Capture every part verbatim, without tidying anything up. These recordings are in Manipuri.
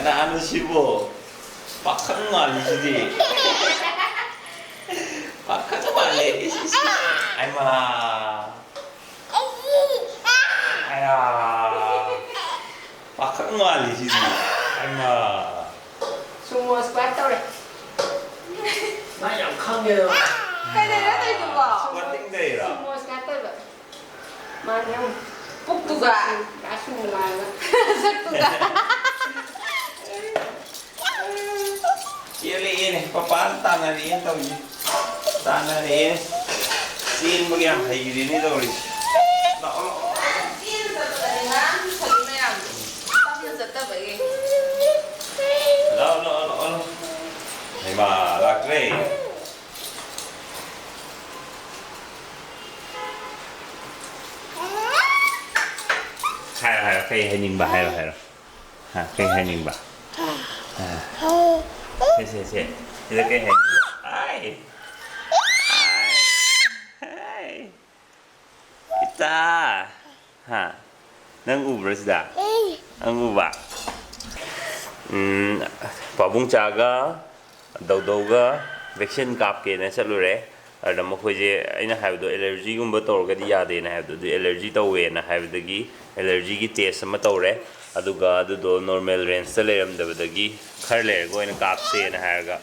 ꯀꯅꯥꯅꯣ ꯁꯤꯕꯣ? ꯄꯥꯈꯪ ꯃꯥꯜꯂꯤꯁꯤꯗꯤ꯫ ꯄꯥꯈꯪ ꯃꯥꯜꯂꯦ꯫ ꯏꯁ, ꯏꯁ, ꯏꯁ꯫ ꯑꯩꯃꯥ꯫ ꯑꯌꯥ꯫ ꯄꯥꯈꯪ ꯃꯥꯜꯂꯤꯁꯤꯗꯤ꯫ ꯑꯩꯃꯥ꯫ Sumo squat ꯇꯧꯔꯦ꯫ ꯃꯥ ꯌꯥꯝ ꯈꯪꯉꯦꯗ꯫ ꯀꯩꯗꯩꯅꯣ ꯇꯧꯔꯤꯗꯨꯕꯣ? Squatting ꯇꯧꯔꯤꯔꯣ? Sumo squat ꯇꯧꯔꯤꯕ꯫ ꯃꯥꯅꯦ꯫ ꯄꯨꯛꯇꯨꯒ꯫ ꯁꯛꯇꯨꯒ꯫ ꯆꯦꯜꯂꯛꯑꯦꯅꯦ, ꯄꯄꯥꯅ ꯇꯥꯟꯅꯔꯛꯑꯦꯅ ꯇꯧꯔꯤꯁꯦ꯫ ꯇꯥꯟꯅꯔꯛꯑꯦꯅꯦ꯫ ꯆꯦꯟꯕꯒ ꯌꯥꯝ ꯍꯩꯔꯦꯅꯦ ꯇꯧꯔꯤꯁꯦ꯫ ꯂꯥꯛꯑꯣ, ꯂꯥꯛꯑꯣ, ꯂꯥꯛꯑꯣ꯫ ꯆꯦꯟꯕꯗꯅꯦ ꯉꯔꯥꯡ ꯁꯥꯟꯅꯩ ꯃꯌꯥꯝꯗꯣ꯫ ꯇꯞꯅ ꯆꯠꯇꯕꯒꯤ꯫ ꯂꯥꯛꯑꯣ, ꯂꯥꯛꯑꯣ, ꯂꯥꯛꯑꯣ, ꯂꯥꯛꯑꯣ꯫ ꯍꯩꯃꯥ, ꯂꯥꯛꯇ꯭ꯔꯦ꯫ ꯍꯥꯏꯔꯣ, ꯍꯥꯏꯔꯣ, ꯀꯩ ꯍꯥꯏꯅꯤꯡꯕ? ꯍꯥꯏꯔꯣ, ꯍꯥꯏꯔꯣ꯫ ꯍꯥ, ꯀꯩ ꯍꯥꯏꯅꯤꯡꯕ? ꯍꯥ꯫ ꯁꯦ, ꯁꯦ, ꯁꯦ꯫ ꯁꯤꯗ ꯀꯩ ꯍꯥꯏꯅꯤꯡꯕ? ꯑꯥꯏ! ꯑꯥꯏ! ꯏꯇꯥ! ꯍꯥ? ꯅꯪ ꯎꯕ꯭ꯔꯥ ꯁꯤꯗ? ꯅꯪ ꯎꯕ? ꯎꯝ, ꯄꯥꯕꯨꯡꯆꯥꯒ ꯗꯧꯗꯧꯒ vaccine ꯀꯥꯞꯀꯦꯅ ꯆꯠꯂꯨꯔꯦ꯫ ꯑꯗꯨꯗ ꯃꯈꯣꯏꯁꯦ, ꯑꯩꯅ ꯍꯥꯏꯕꯗꯣ allergy ꯒꯨꯝꯕ ꯇꯧꯔꯒꯗꯤ ꯌꯥꯗꯦꯅ ꯍꯥꯏꯕꯗꯣ, ꯑꯗꯨ allergy ꯇꯧꯋꯦꯅ ꯍꯥꯏꯕꯗꯒꯤ allergy ꯒꯤ test ꯑꯃ ꯇꯧꯔꯦ꯫ ꯑꯗꯨꯒ ꯑꯗꯨꯗꯣ normal range ꯇ ꯂꯩꯔꯝꯗꯕꯗꯒꯤ ꯈꯔ ꯂꯩꯔꯒ ꯑꯣꯏꯅ ꯀꯥꯞꯁꯦꯅ ꯍꯥꯏꯔꯒ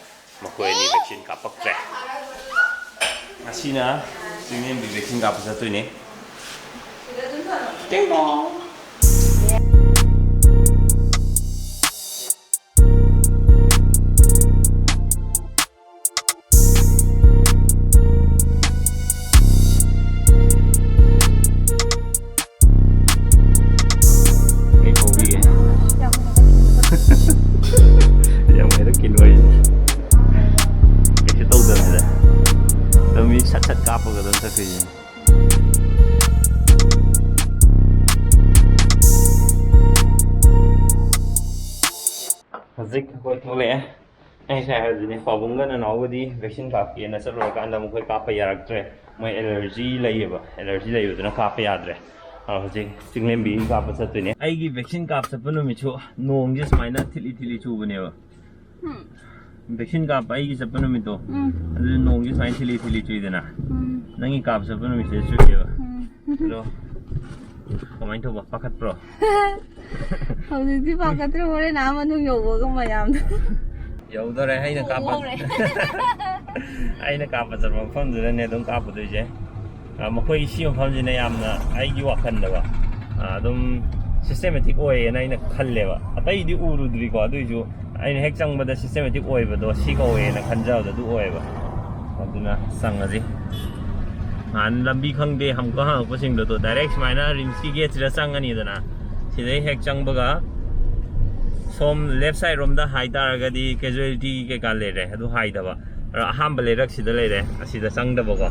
ꯃꯈꯣꯏ ꯑꯅꯤ vaccine ꯀꯥꯞꯄꯛꯇ꯭ꯔꯦ꯫ ꯉꯁꯤꯅ ꯆꯤꯡꯂꯦꯝꯕꯤ vaccine ꯀꯥꯞꯄ ꯆꯠꯇꯣꯏꯅꯦ꯫ ꯇꯤꯡ ꯇꯣꯡ꯫ ꯀꯩ ꯐꯥꯎꯕꯤꯒꯦ? ꯌꯥꯝ ꯍꯩꯔꯛꯈꯤꯅꯨ ꯑꯩꯁꯦ꯫ ꯀꯩꯁꯨ ꯇꯧꯗꯕꯅꯤꯗ꯫ ꯑꯗꯨꯝ ꯃꯤ ꯁꯠ ꯁꯠ ꯀꯥꯞꯄꯒ ꯑꯗꯨꯝ ꯆꯠꯈ꯭ꯔꯤꯁꯤꯅꯤ꯫ ꯍꯧꯖꯤꯛ ꯑꯩꯈꯣꯏ ꯊꯣꯛꯂꯛꯑꯦ꯫ ꯑꯩ ꯉꯁꯥꯏ ꯍꯥꯏꯕꯗꯨꯅꯦ, ꯄꯥꯕꯨꯡꯒ ꯅꯅꯥꯎꯒꯗꯤ vaccine ꯀꯥꯞꯀꯦꯅ ꯆꯠꯂꯨꯔꯀꯥꯟꯗ ꯃꯈꯣꯏ ꯀꯥꯞꯄ ꯌꯥꯔꯛꯇ꯭ꯔꯦ꯫ ꯃꯣꯏ allergy ꯂꯩꯌꯦꯕ, allergy ꯂꯩꯕꯗꯨꯅ ꯀꯥꯞꯄ ꯌꯥꯗ꯭ꯔꯦ꯫ ꯍꯧꯖꯤꯛ ꯆꯤꯡꯂꯦꯝꯕꯤ ꯀꯥꯞꯄ ꯆꯠꯇꯣꯏꯅꯦ꯫ ꯑꯩꯒꯤ ꯚꯦꯛꯁꯤꯟ ꯀꯥꯞ ꯆꯠꯄ ꯅꯨꯃꯤꯠꯁꯨ ꯅꯣꯡꯁꯦ ꯁꯨꯃꯥꯏꯅ ꯊꯤꯠꯂꯤ ꯊꯤꯠꯂꯤ ꯆꯨꯕꯅꯦꯕ꯫ ꯎꯝ꯫ ꯚꯦꯛꯁꯤꯟ ꯀꯥꯞꯄ ꯑꯩꯒꯤ ꯆꯠꯄ ꯅꯨꯃꯤꯠꯇꯣ, ꯎꯝ꯫ ꯑꯗꯨꯗꯤ ꯅꯣꯡꯁꯦ ꯁꯨꯃꯥꯏꯅ ꯊꯤꯠꯂꯤ ꯊꯤꯠꯂꯤ ꯆꯨꯏꯗꯅ꯫ ꯎꯝ꯫ ꯅꯪꯒꯤ ꯀꯥꯞ ꯆꯠꯄ ꯅꯨꯃꯤꯠꯁꯦ ꯆꯨꯏꯌꯦꯕ꯫ ꯎꯝ꯫ ꯑꯗꯣ ꯀꯃꯥꯏꯅ ꯇꯧꯕ? ꯄꯥꯈꯠꯄ꯭ꯔꯣ? ꯍꯧꯖꯤꯛꯇꯤ ꯄꯥꯈꯠꯇ꯭ꯔꯦ, ꯍꯣꯔꯦꯟ ꯑꯥ ꯃꯅꯨꯡ ꯌꯧꯕꯒ ꯃꯌꯥꯝꯗꯣ꯫ ꯌꯧꯗꯣꯔꯦ꯫ ꯑꯩꯅ ꯀꯥꯞꯄ ꯍꯧꯔꯦ꯫ ꯑꯩꯅ ꯀꯥꯞꯄ ꯆꯠꯄ ꯃꯐꯝꯗꯨꯗꯅꯦ ꯑꯗꯨꯝ ꯀꯥꯞꯄꯗꯣꯏꯁꯦ꯫ ꯑ, ꯃꯈꯣꯏꯒꯤ ꯁꯤ ꯃꯐꯝꯁꯤꯅ ꯌꯥꯝꯅ ꯑꯩꯒꯤ ꯋꯥꯈꯜꯗꯀꯣ, ꯑ, ꯑꯗꯨꯝ systematic ꯑꯣꯏꯌꯦꯅ ꯑꯩꯅ ꯈꯜꯂꯦꯕ꯫ ꯑꯇꯩꯗꯤ ꯎꯔꯨꯗ꯭ꯔꯤꯀꯣ, ꯑꯗꯨꯏꯁꯨ ꯑꯩꯅ ꯍꯦꯛ ꯆꯪꯕꯗ systematic ꯑꯣꯏꯕꯗꯣ ꯁꯤ ꯀꯧꯋꯦꯅ ꯈꯟꯖꯕꯗꯣ ꯑꯗꯨ ꯑꯣꯏꯌꯦꯕ꯫ ꯑꯗꯨꯅ ꯆꯪꯉꯁꯤ꯫ ꯍꯥꯟꯅ ꯂꯝꯕꯤ ꯈꯪꯗꯦ ꯑꯃꯨꯛꯀ ꯍꯪꯉꯛꯄꯁꯤꯡꯗꯣ, ꯑꯗꯣ direct ꯁꯨꯃꯥꯏꯅ ꯔꯤꯝꯁꯀꯤ ꯒꯦꯠꯁꯤꯗ ꯆꯪꯉꯅꯤꯗꯅ, ꯁꯤꯗꯩ ꯍꯦꯛ ꯆꯪꯕꯒ ꯁꯣꯝ left side ꯔꯣꯝꯗ ꯍꯥꯏ ꯇꯥꯔꯒꯗꯤ casualty ꯀꯩꯀꯥ ꯂꯩꯔꯦ, ꯑꯗꯨ ꯍꯥꯏꯗꯕ꯫ ꯑꯗꯣ ꯑꯍꯥꯟꯕ ꯂꯩꯔꯛꯁꯤꯗ ꯂꯩꯔꯦ, ꯑꯁꯤꯗ ꯆꯪꯗꯕꯀꯣ꯫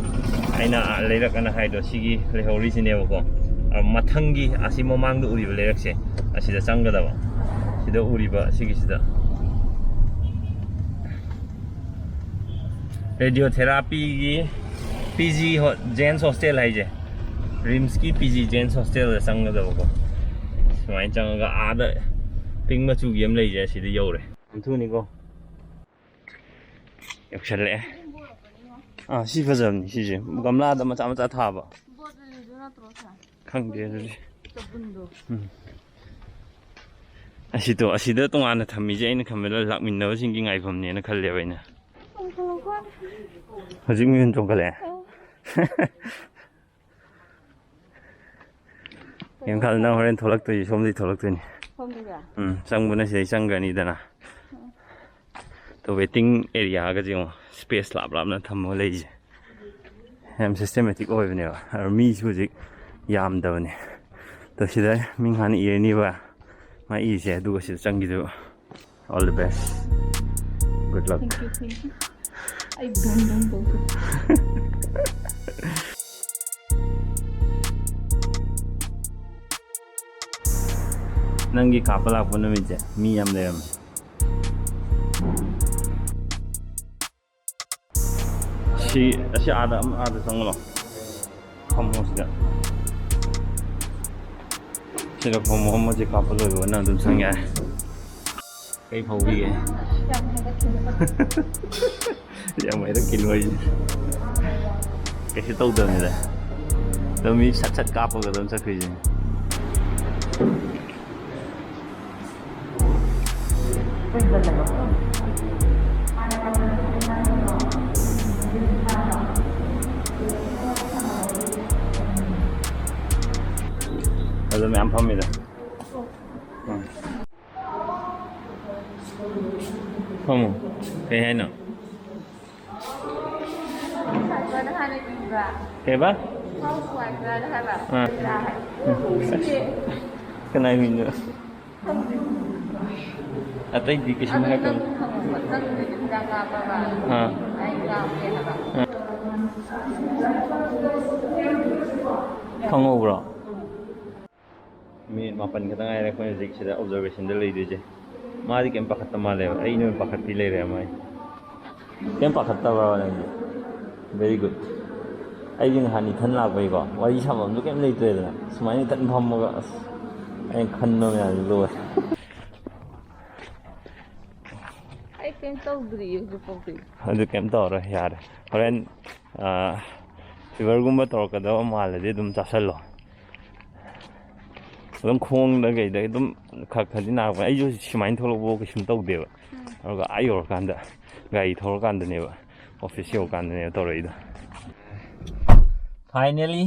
ꯑꯩꯅ ꯂꯩꯔꯛ ꯑꯅ ꯍꯥꯏꯗꯣ ꯁꯤꯒꯤ ꯂꯩꯍꯧꯔꯤꯁꯤꯅꯦꯕꯀꯣ꯫ ꯑ, ꯃꯊꯪꯒꯤ ꯑꯁꯤ ꯃꯃꯥꯡꯗ ꯎꯔꯤꯕ ꯂꯩꯔꯛꯁꯦ, ꯑꯁꯤꯗ ꯆꯪꯒꯗꯕ꯫ ꯁꯤꯗ ꯎꯔꯤꯕ ꯁꯤꯒꯤꯁꯤꯗ꯫ Radiotherapyꯒꯤ P G ꯍꯣ-, Gents Hostel ꯍꯥꯏꯁꯦ, ꯔꯤꯝꯁꯀꯤ P G Gents Hostelꯗ ꯆꯪꯒꯗꯕꯀꯣ꯫ ꯁꯨꯃꯥꯏꯅ ꯆꯪꯉꯒ ꯑꯥꯗ pink ꯃꯆꯨꯒꯤ ꯑꯃ ꯂꯩꯁꯦ, ꯑꯁꯤꯗ ꯌꯧꯔꯦ꯫ ꯌꯥꯝ ꯊꯨꯅꯤꯀꯣ꯫ ꯌꯧꯁꯜꯂꯛꯑꯦ꯫ ꯑꯥ, ꯁꯤ ꯐꯖꯕꯅꯤ ꯁꯤꯁꯦ, ꯒꯝꯂꯥꯗ ꯃꯆꯥ ꯃꯆꯥ ꯊꯥꯕ꯫ ꯈꯪꯗꯦ ꯑꯗꯨꯗꯤ꯫ ꯎꯝ꯫ ꯑꯁꯤꯗꯣ, ꯑꯁꯤꯗ ꯇꯣꯉꯥꯟꯅ ꯊꯝꯃꯤꯁꯦ ꯑꯩꯅ ꯈꯟꯕꯗ ꯂꯥꯛꯃꯤꯟꯅꯕꯁꯤꯡꯒꯤ ꯉꯥꯏꯐꯝꯅꯦꯅ ꯈꯜꯂꯦꯕ ꯑꯩꯅ꯫ ꯍꯧꯖꯤꯛ ꯃꯤꯍꯨꯟ ꯆꯣꯡꯈꯠꯂꯛꯑꯦ꯫ ꯀꯩꯝ ꯈꯜꯂꯨ, ꯅꯪ ꯍꯣꯔꯦꯟ ꯊꯣꯛꯂꯛꯇꯣꯏꯁꯤ ꯁꯣꯝꯗꯒꯤ ꯊꯣꯛꯂꯛꯇꯣꯏꯅꯤ꯫ ꯁꯣꯝꯗꯒꯤ? ꯎꯝ, ꯆꯪꯕꯅ ꯁꯤꯗꯩ ꯆꯪꯈ꯭ꯔꯅꯤꯗꯅ꯫ ꯑꯗꯣ waiting areaꯒꯁꯦ ꯌꯦꯡꯉꯣ, space ꯂꯥꯞ ꯂꯥꯞꯅ ꯊꯝꯃꯒ ꯂꯩꯔꯤꯁꯦ꯫ ꯌꯥꯝ systematic ꯑꯣꯏꯕꯅꯦꯕ꯫ ꯑꯗꯣ ꯃꯤꯁꯨ ꯍꯧꯖꯤꯛ ꯌꯥꯝꯗꯕꯅꯦ꯫ ꯑꯗꯣ ꯁꯤꯗ ꯃꯤꯡ ꯍꯥꯟꯅ ꯏꯔꯅꯤꯕ, ꯃꯥ ꯏꯔꯤꯁꯦ, ꯑꯗꯨꯒ ꯁꯤꯗ ꯆꯪꯈꯤꯗꯣꯏꯕ꯫ All the best. Good luck. Thank you, thank you. ꯑꯩ ꯗꯨꯝ ꯗꯨꯝ ꯇꯧꯊꯣꯛ꯫ ꯅꯪꯒꯤ ꯀꯥꯞꯄ ꯂꯥꯛꯄ ꯅꯨꯃꯤꯠꯁꯦ ꯃꯤ ꯌꯥꯝ ꯂꯩꯔꯝꯃꯦ꯫ ꯁꯤ, ꯑꯁꯤ ꯑꯥꯗ, ꯑꯃ ꯑꯥꯗ ꯆꯪꯉꯨ ꯂꯥꯎ꯫ ꯐꯝꯃꯣ ꯁꯤꯗ꯫ ꯁꯤꯗ ꯐꯣꯝ ꯃꯣꯍꯝꯃꯗꯁꯦ ꯀꯥꯞꯄ ꯂꯣꯏꯕꯒ ꯅꯪ ꯑꯗꯨꯝ ꯁꯪ ꯌꯥꯔꯦ꯫ ꯀꯩ ꯐꯥꯎꯕꯤꯒꯦ? ꯌꯥꯝ ꯍꯥꯏꯔꯛꯈꯤꯅꯨ ꯑꯩꯁꯦ꯫ ꯀꯩꯁꯨ ꯇꯧꯗꯕꯅꯤꯗ꯫ ꯑꯗꯨꯝ ꯃꯤ ꯁꯠ ꯁꯠ ꯀꯥꯞꯄꯒ ꯑꯗꯨꯝ ꯆꯠꯈ꯭ꯔꯤꯁꯤꯅꯦ꯫ ꯑꯗꯨ ꯃꯌꯥꯝ ꯐꯝꯃꯤꯗ꯫ ꯎꯝ꯫ ꯐꯝꯃꯣ꯫ ꯀꯩ ꯍꯥꯏꯅꯣ? ꯀꯩꯕ? ꯑꯥ꯫ ꯀꯅꯥꯏ ꯃꯤꯡꯅꯣ? ꯑꯇꯩꯗꯤ ꯀꯩꯁꯨꯝ ꯍꯥꯏꯔꯛꯀꯅꯨ꯫ ꯑꯥ꯫ ꯑꯥ꯫ ꯈꯪꯍꯧꯕ꯭ꯔꯣ? ꯃꯤꯅꯤꯠ ꯃꯥꯄꯟ ꯈꯛꯇ ꯉꯥꯏꯔꯦ ꯑꯩꯈꯣꯏ ꯍꯧꯖꯤꯛ ꯁꯤꯗ observation ꯗ ꯂꯩꯗꯣꯏꯁꯦ꯫ ꯃꯥꯗꯤ ꯀꯩꯝ ꯄꯥꯈꯠꯇ ꯃꯥꯜꯂꯦꯕ, ꯑꯩꯅ ꯑꯣꯏꯅ ꯄꯥꯈꯠꯄꯤ ꯂꯩꯔꯦ ꯃꯥꯏ꯫ ꯀꯩꯝ ꯄꯥꯈꯠꯇꯕ꯭ꯔꯣ ꯅꯪꯗꯤ? Very good꯫ ꯑꯩꯗꯤ ꯅꯍꯥꯟ ꯏꯊꯟ ꯂꯥꯛꯄꯩꯀꯣ, ꯋꯥꯔꯤ ꯁꯥꯐꯝꯁꯨ ꯀꯩꯝ ꯂꯩꯇ꯭ꯔꯦꯗꯅ, ꯁꯨꯃꯥꯏꯅ ꯏꯊꯟ ꯐꯝꯃꯒ ꯑꯁ ꯑꯩꯅ ꯈꯟꯕ ꯃꯌꯥꯝꯁꯦ ꯂꯣꯏꯔꯦ꯫ ꯑꯩ ꯀꯩꯝ ꯇꯧꯗ꯭ꯔꯤꯌꯦ ꯍꯧꯖꯤꯛꯐꯥꯎꯗꯤ꯫ ꯑꯗꯨ ꯀꯩꯝ ꯇꯧꯔꯔꯣꯏ, ꯌꯥꯔꯦ꯫ ꯍꯣꯔꯦꯟ ꯐꯤꯚꯔꯒꯨꯝꯕ ꯇꯧꯔꯛꯀꯗꯕ ꯃꯥꯜꯂꯗꯤ ꯑꯗꯨꯝ ꯆꯥꯁꯜꯂꯣ꯫ ꯑꯗꯨꯝ ꯈꯣꯡꯗ ꯀꯩꯗ ꯑꯗꯨꯝ ꯈꯔ ꯈꯔꯗꯤ ꯅꯥꯔꯛꯄꯅꯦ꯫ ꯑꯩꯁꯨ ꯁꯨꯃꯥꯏꯅ ꯊꯣꯛꯂꯛꯄ ꯀꯩꯁꯨꯝ ꯇꯧꯗꯦꯕ꯫ ꯑꯗꯨꯒ ꯑꯥ ꯌꯧꯔꯀꯥꯟꯗ, ꯒꯥꯔꯤ ꯊꯧꯔꯀꯥꯟꯗꯅꯦꯕ, ꯑꯣꯐꯤꯁ ꯌꯧꯔꯀꯥꯟꯗꯅꯦꯕ ꯇꯧꯔꯛꯏꯗꯣ꯫ Finally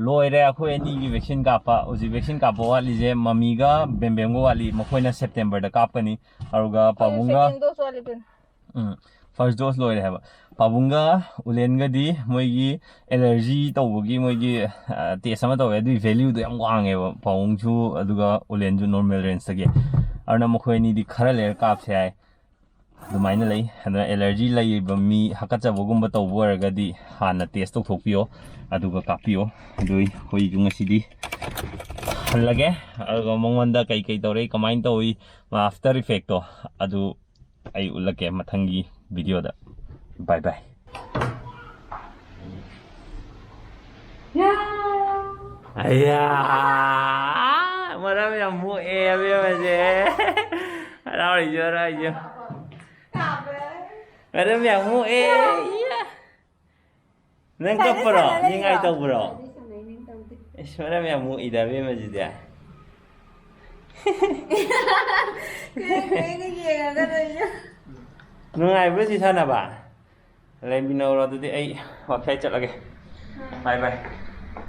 ꯂꯣꯏꯔꯦ ꯑꯩꯈꯣꯏ ꯑꯅꯤꯒꯤ vaccine ꯀꯥꯞꯄ꯫ ꯍꯧꯖꯤꯛ vaccine ꯀꯥꯞꯄ ꯋꯥꯠꯂꯤꯁꯦ ꯃꯃꯤꯒ ꯕꯦꯝꯕꯦꯝꯒ ꯋꯥꯠꯂꯤ꯫ ꯃꯈꯣꯏꯅ ꯁꯦꯞꯇꯦꯝꯕꯔꯗ ꯀꯥꯞꯀꯅꯤ꯫ ꯑꯗꯨꯒ ꯄꯥꯕꯨꯡꯒ ꯎꯝ, first dose ꯂꯣꯏꯔꯦ ꯍꯥꯏꯕ꯫ ꯄꯥꯕꯨꯡꯒ ꯎꯂꯦꯟꯒꯗꯤ ꯃꯣꯏꯒꯤ allergy ꯇꯧꯕꯒꯤ ꯃꯣꯏꯒꯤ, ꯑ, test ꯑꯃ ꯇꯧꯋꯦ꯫ ꯑꯗꯨꯒꯤ value ꯗꯣ ꯌꯥꯝ ꯋꯥꯡꯉꯦꯕ꯫ ꯄꯥꯕꯨꯡꯁꯨ ꯑꯗꯨꯒ ꯎꯂꯦꯟꯁꯨ normal range ꯇꯒꯤ꯫ ꯑꯗꯨꯅ ꯃꯈꯣꯏ ꯑꯅꯤꯗꯤ ꯈꯔ ꯂꯩꯔ ꯀꯥꯞꯁꯦ ꯍꯥꯏ꯫ ꯑꯗꯨꯃꯥꯏꯅ ꯂꯩ꯫ ꯑꯗꯨꯅ allergy ꯂꯩꯕ ꯃꯤ, ꯍꯥꯀꯠꯆꯕꯒꯨꯝꯕ ꯇꯧꯕ ꯑꯣꯏꯔꯒꯗꯤ ꯍꯥꯟꯅ test ꯇꯧꯊꯣꯛꯄꯤꯌꯣ, ꯑꯗꯨꯒ ꯀꯥꯞꯄꯤꯌꯣ꯫ ꯑꯗꯨ ꯑꯩꯈꯣꯏꯁꯨ ꯉꯁꯤꯗꯤ ꯍꯜꯂꯒꯦ꯫ ꯑꯗꯨꯒ ꯃꯉꯣꯟꯗ ꯀꯩ ꯀꯩ ꯇꯧꯔꯦ, ꯀꯃꯥꯏꯅ ꯇꯧꯏ, after effect ꯇꯣ ꯑꯗꯨ ꯑꯩ ꯎꯠꯂꯛꯀꯦ ꯃꯊꯪꯒꯤ video ꯗ꯫ Bye bye꯫ ꯑꯌꯥ! ꯃꯔꯝ ꯌꯥꯝ ꯃꯣꯛꯑꯦ ꯑꯕꯦꯝꯃꯁꯦ꯫ ꯍꯔꯥꯎꯔꯤꯁꯦ, ꯍꯔꯥꯎꯔꯤꯁꯦ꯫ ꯃꯔꯝ ꯌꯥꯝ ꯃꯣꯛꯑꯦ꯫ ꯅꯪ ꯀꯞꯄ꯭ꯔꯣ? ꯅꯤꯡꯉꯥꯏ ꯇꯧꯕ꯭ꯔꯣ? ꯏꯁ, ꯃꯔꯝ ꯌꯥꯝ ꯃꯣꯛꯏꯗ ꯑꯕꯦꯝꯃꯁꯤꯗꯤ꯫ ꯅꯨꯡꯉꯥꯏꯕ꯭ꯔꯣ ꯁꯤ ꯁꯥꯟꯅꯕ? ꯂꯩꯃꯤꯟꯅꯧꯔꯣ, ꯑꯗꯨꯗꯤ ꯑꯩ ꯋꯥꯀꯤꯡ ꯆꯠꯂꯒꯦ꯫ ꯕꯥꯏ ꯕꯥꯏ꯫